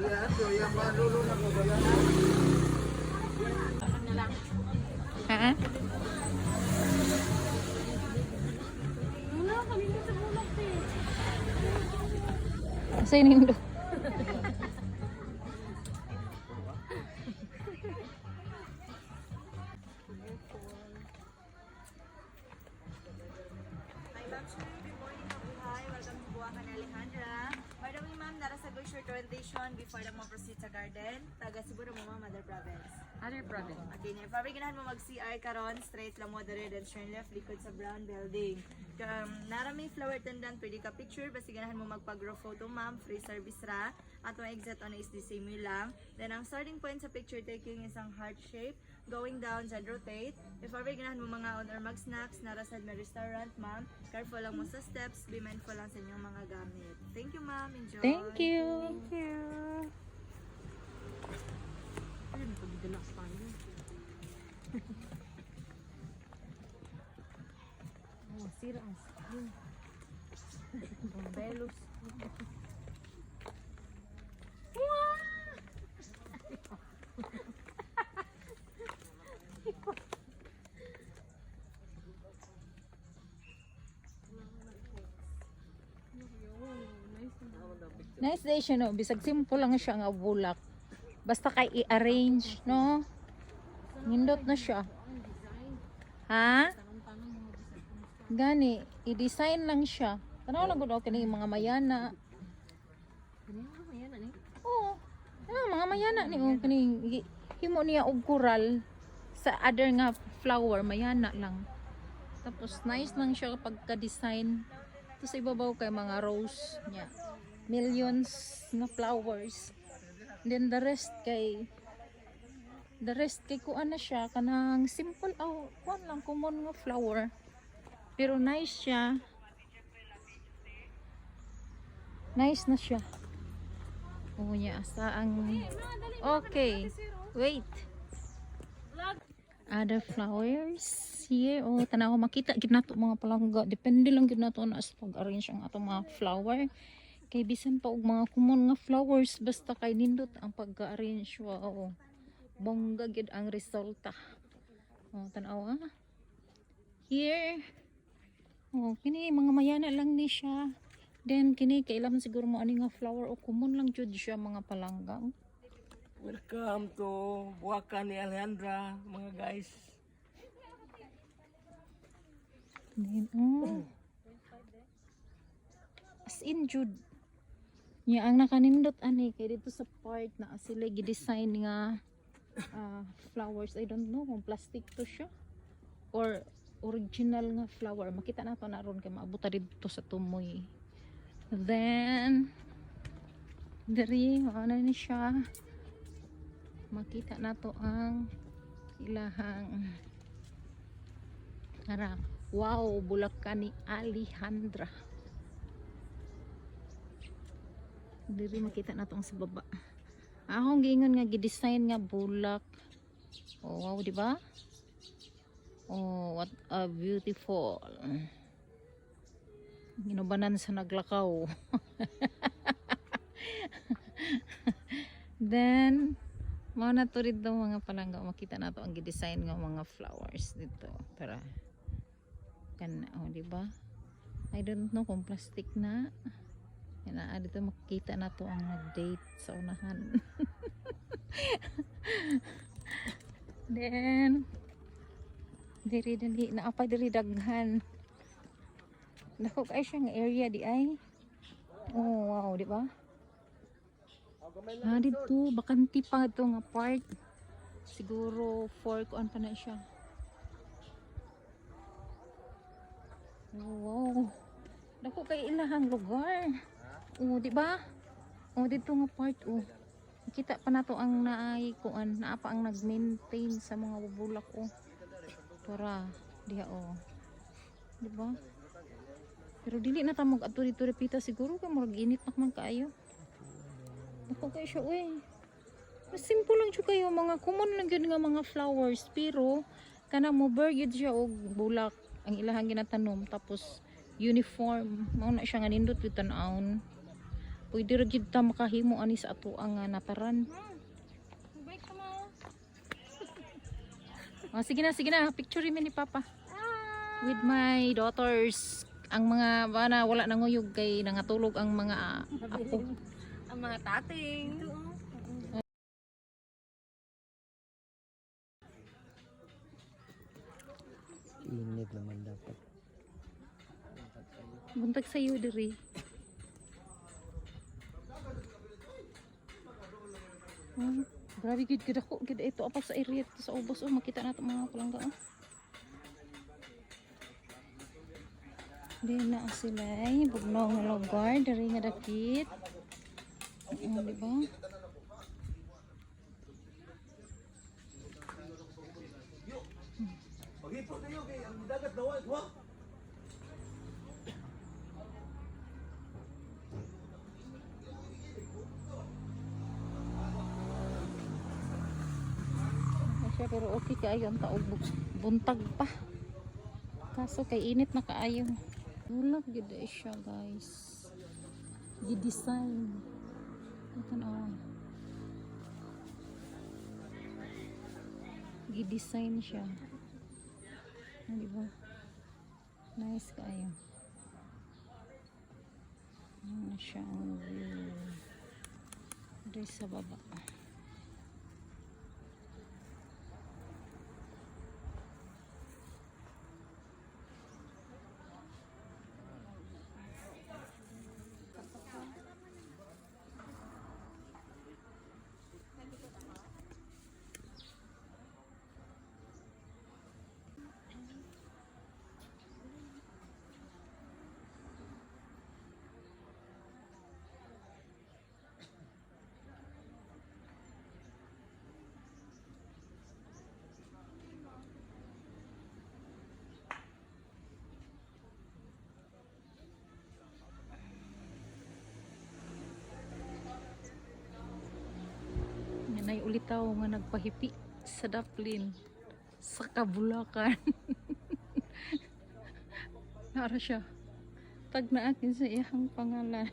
Ha? Wala, kanina sa bulak eh. Asa yun yung Hi ma'am, sir. Good morning, mabuhay. Welcome to Buwakan, Alejandra. By the way, ma'am, nara sa go short orientation before na mo proceed sa garden. Taga Cebu ra mo, ma'am, other province. Other province. Okay, niya. Probably ganahan mo mag-CR karon, straight lang mo dere, then turn left, likod sa brown building. Nara may flower attendant, pwede ka picture, basta ganahan mo magpag-grow photo, ma'am, free service ra. Ato ang exit on is the same way lang. Then ang starting point sa picture taking is ang heart shape, going down, then rotate. If ever ganahan mo mga on or mag-snacks, nara sa may restaurant, ma'am. Careful lang mo sa steps, be mindful lang sa inyong mga gamit. Thank you, ma'am. Enjoy. Thank you. Thank you. Ayun, pagdala tayo. Oh, sira ang skin. Bombelos. Nice day siya, no? Bisag simple lang siya nga bulak. Basta kay i-arrange, no? Nindot na siya. Ha? Gani, i-design lang siya. Tanaw lang gud kini mga mayana. Oo. Ano, mga mayana ni oh kini himo niya og coral sa other nga flower, mayana lang. Tapos nice lang siya pagka-design. Tapos sa ibabaw kay mga rose niya. Millions na flowers. Then the rest kay kuan na siya, kanang simple, oh, kuan lang, common nga flower. Pero nice siya. Nice na siya. Oo niya, asa ang. Okay. Wait. Other flowers here. Oh, tanaw, makita gid nato, mga palangga. Depende lang gid nato na sa pag-arrange ang atong mga flower. Kay bisan pa og mga common nga flowers, basta kay nindot ang pag-arrange. Wow. Bongga gid ang resulta. Oh, tanaw ah. Here. Oh, kini mga mayana lang ni siya. Then kini kailan siguro mo ani nga flower o common lang jud siya, mga palangga. Welcome to Buwakan ni Alejandra, mga guys. Then, oh. As in, jud. Nya ang nakanindot ani kay dito sa part na sila gi-design nga flowers. I don't know kung plastic to siya or original nga flower. Makita na to na ron kay maabot ta dito sa tumoy. Then diri mao na ni siya. Makita na to ang ilahang Tara. Wow, Bulacan ni Alejandra. Diri makita na tong sa baba. Akong giingon nga gi-design nga bulak. Oh, wow, di ba? Oh, what a beautiful. Ginubanan sa naglakaw. Then, mao na to rito, mga palangga. Makita na to ang gi-design nga mga flowers dito. Tara. Kan, oh, di ba? I don't know kung plastic na. Yan na, dito makikita na to ang nag-date sa unahan. Then, diri dali, naa pa diri daghan. Dako kay siya nga area di ay. Oh, wow, di ba? Ah, dito, bakante pa ito nga part. Siguro, four kuan pa na siya. Oh, wow. Dako kay ilahang lugar. Oh, di ba? Oh, dito nga part, oh. Kita pa nato ang naay kuan, naa pa ang nag-maintain sa mga bubulak, oh. Para diha, oh. Di ba? Pero dili na ta mag adto dito repita siguro kay murag init na man kaayo. Dako kay siya, uy. Mas simple lang jud kayo, mga common lang gyud nga mga flowers, pero kana mo bear gyud siya og bulak ang ilahang ginatanom, tapos uniform mao na siya nga nindot gyud tan-awon. Pwede ra gyud ta makahimo ani sa ato ang nataran. Bike ka mo. Oh, sige na, sige na. Picture mi ni Papa. With my daughters. Ang mga bana wala nanguyog kay nangatulog ang mga apo. Ang mga tating. Init naman dapat. Buntag sa iyo diri. Oh, grabe gid gid ako gid ito apa sa area dito sa ubos, oh, makita nato mga palangga, oh. Di na sila ay bugnaw nga lugar diri nga dakit. Oh, di ba? Paghipot kayo kay ang dagat daw wa. Ay siya, pero okay kaayo ang taog buntag pa. Kaso kay init na kaayo. Bulak gid ay siya, guys. Gi-design. Ito na. Gi-design siya. Ah, di ba? Nice kaayo. Ano siya ang view. Dito sa baba. Nanay ulitaw nga nagpahipi sa Daplin sa Kabulakan. Nara siya. Tag na akin sa iyang pangalan.